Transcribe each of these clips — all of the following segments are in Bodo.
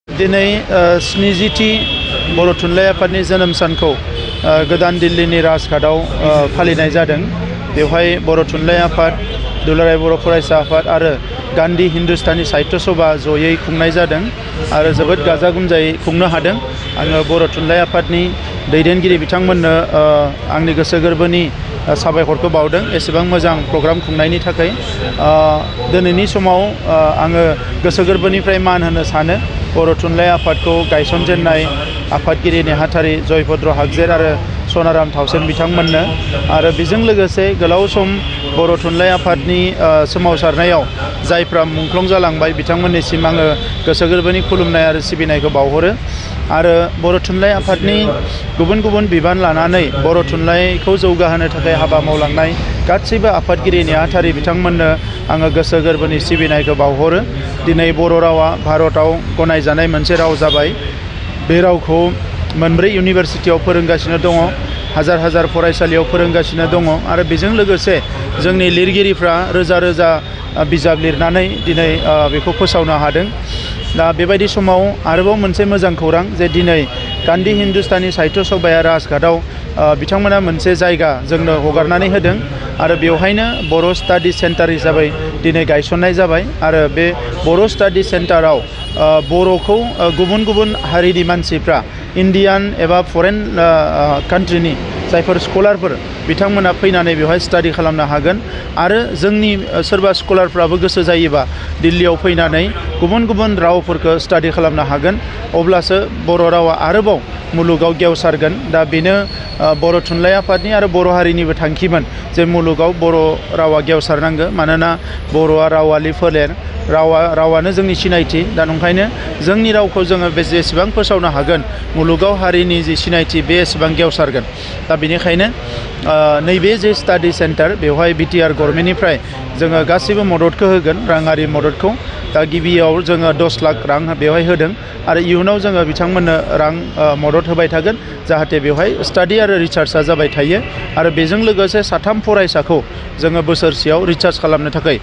दिनै 70थि बर' थुनलाइ आफादनि जोनोम सानखौ गोदान दिल्लीनि राजघाटआव फालिनाय जादों। बेवहाय बर' थुनलाइ आफाद, दुलाराय बर' फरायसा आफाद आरो गान्धी हिन्दुस्तानी साहित्य सभा जयै खुंनाय जादों आरो जोबोद गाजा गोमजायै खुंनो हादों। आङो बर' थुनलाइ आफादनि दैदेनगिरि बिथांमोननो आंनि गोसो गोरबोनि साबायखरखौ बावदों एसेबां मोजां प्रग्राम खुंनायनि थाखाय। दिनैनि समाव आङो गोसो गोरबोनिफ्राय मान होनो सानो बर' थुनलाइ आफादखौ गायसनजेननाय आफादगिरि नेहाथारि जयभद्र हागजेर आरो सनाराम थावसेन बिथांमोननो आरो बेजों लोगोसे गोलाव सम बर' थुनलाइ आफादनि सोमावसारनायाव जायफ्रा मुंख्लं जालांबाय बिथांमोननिसिम आङो गोसो गोरबोनि खुलुमनाय आरो सिबिनायखौ बावहरो। आरो बर' थुनलाइ आफादनि गुबुन गुबुन बिबान लानानै बर' थुनलाइखौ जौगाहोनो थाखाय हाबा मावलांनाय गासैबो आफादगिरि नेहाथारि बिथांमोननो आङो गोसो गोरबोनि सिबिनायखौ बावहरो। दिनै बर' रावा भारताव गनायजानाय मोनसे राव जाबाय। बे रावखौ मोनब्रै इउनिभारसिटियाव फोरोंगासिनो दङ, हाजार हाजार फरायसालियाव फोरोंगासिनो दङ आरो बेजों लोगोसे जोंनि लिरगिरिफ्रा रोजा रोजा बिजाब लिरनानै दिनै बेखौ फोसावनो हादों। दा बेबायदि समाव आरोबाव मोनसे मोजां खौरां जे दिनै गान्धी हिन्दुस्तानी साहित्य सभाया राजघाटआव बिथांमोना मोनसे जायगा जोंनो हगारनानै होदों आरो बेवहायनो बर' स्टाडि सेन्टार हिसाबै दिनै गायसननाय जाबाय। आरो बे बर' स्टाडि सेन्टाराव बर'खौ गुबुन गुबुन हारिनि मानसिफ्रा इन्डियान एबा फरेन कान्ट्रिनि जायफोर स्कलारफोर बिथांमोना फैनानै बेवहाय स्टाडि खालामनो हागोन आरो जोंनि सोरबा स्कलारफ्राबो गोसो जायोबा दिल्लीयाव फैनानै गुबुन गुबुन रावफोरखौ स्टाडि खालामनो हागोन। अब्लासो बर' रावा आरोबाव मुलुगाव गेवसारगोन। दा बेनो बर' थुनलाइ आफादनि आरो बर' हारिनिबो थांखिमोन जे मुलुगाव बर' रावा गेवसारनांगौ। मानोना बर'आ रावारि फोलेर, रावानो जोंनि सिनायथि। दा नंखायनो जोंनि रावखौ जोङो जेसेबां फोसावनो हागोन मुलुगाव हारिनि जि सिनायथि बे एसेबां गेवसारगोन। दा बेनिखायनो नैबे जे स्टाडि सेन्टार बेवहाय बिटिआर गभर्नमेन्टनिफ्राय जोङो गासैबो मददखौ होगोन, राङारि मददखौ। दा गिबियाव जोङो 10 लाख रां बेवहाय होदों आरो इयुनाव जोङो बिथांमोननो रां मदद होबाय थागोन जाहाथे बेवहाय स्टाडि आरो रिसार्चआ जाबाय थायो। आरो बेजों लोगोसे 3 फरायसाखौ जोङो बोसोरसेयाव रिसार्च खालामनो थाखाय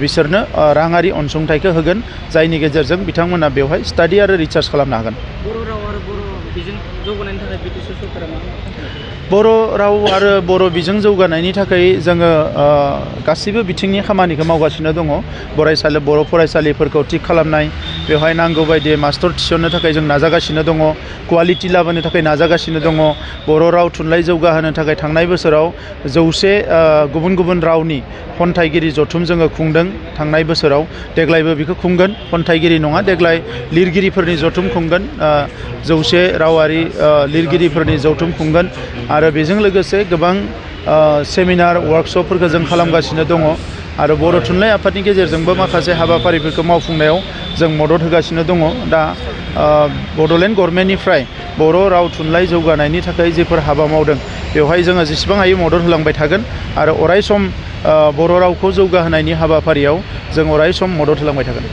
बिसोरनो राङारि अनसुंथाइखौ होगोन, जायनि गेजेरजों बिथांमोना बेवहाय स्टाडि आरो रिसार्च खालामनो हागोन। बर' राव आरो बर' बिजों जौगानायनि थाखाय बिटिसि सरकारा मा बर' राव आरो बर' बिजों जौगानायनि थाखाय जोङो गासैबो बिथिंनि खामानिखौ मावगासिनो दङ। बर' फरायसालिफोरखौ थिग खालामनाय, बेवहाय नांगौ बायदि मास्टर थिसननो थाखाय जों नाजागासिनो दङ, कुवालिटि लाबोनो थाखाय नाजागासिनो दङ। बर' राव थुनलाइ जौगाहोनो थाखाय थांनाय बोसोराव 100 गुबुन गुबुन रावनि खन्थाइगिरि जथुम जोङो खुंदों थांनाय बोसोराव। देग्लायबो बेखौ खुंगोन, खन्थाइगिरि नङा, देग्लाय लिरगिरिफोरनि जथुम खुंगोन, 100 रावारि लिरगिरिफोरनि जथुम खुंगोन। आरो बेजों लोगोसे गोबां सेमिनार वार्कशपफोरखौ जों खालामगासिनो दङ आरो बर' थुनलाइ आफादनि गेजेरजोंबो माखासे हाबाफारिफोरखौ मावफुंनायाव जों मदद होगासिनो दङ। दा बड'लेण्ड गभर्नमेन्टनिफ्राय बर' राव थुनलाइ जौगानायनि थाखाय जेफोर हाबा मावदों बेवहाय जोङो जेसेबां हायो मदद होलांबाय थागोन आरो अराय सम बर' रावखौ जौगाहोनायनि हाबाफारियाव जों अराय सम मदद होलांबाय थागोन।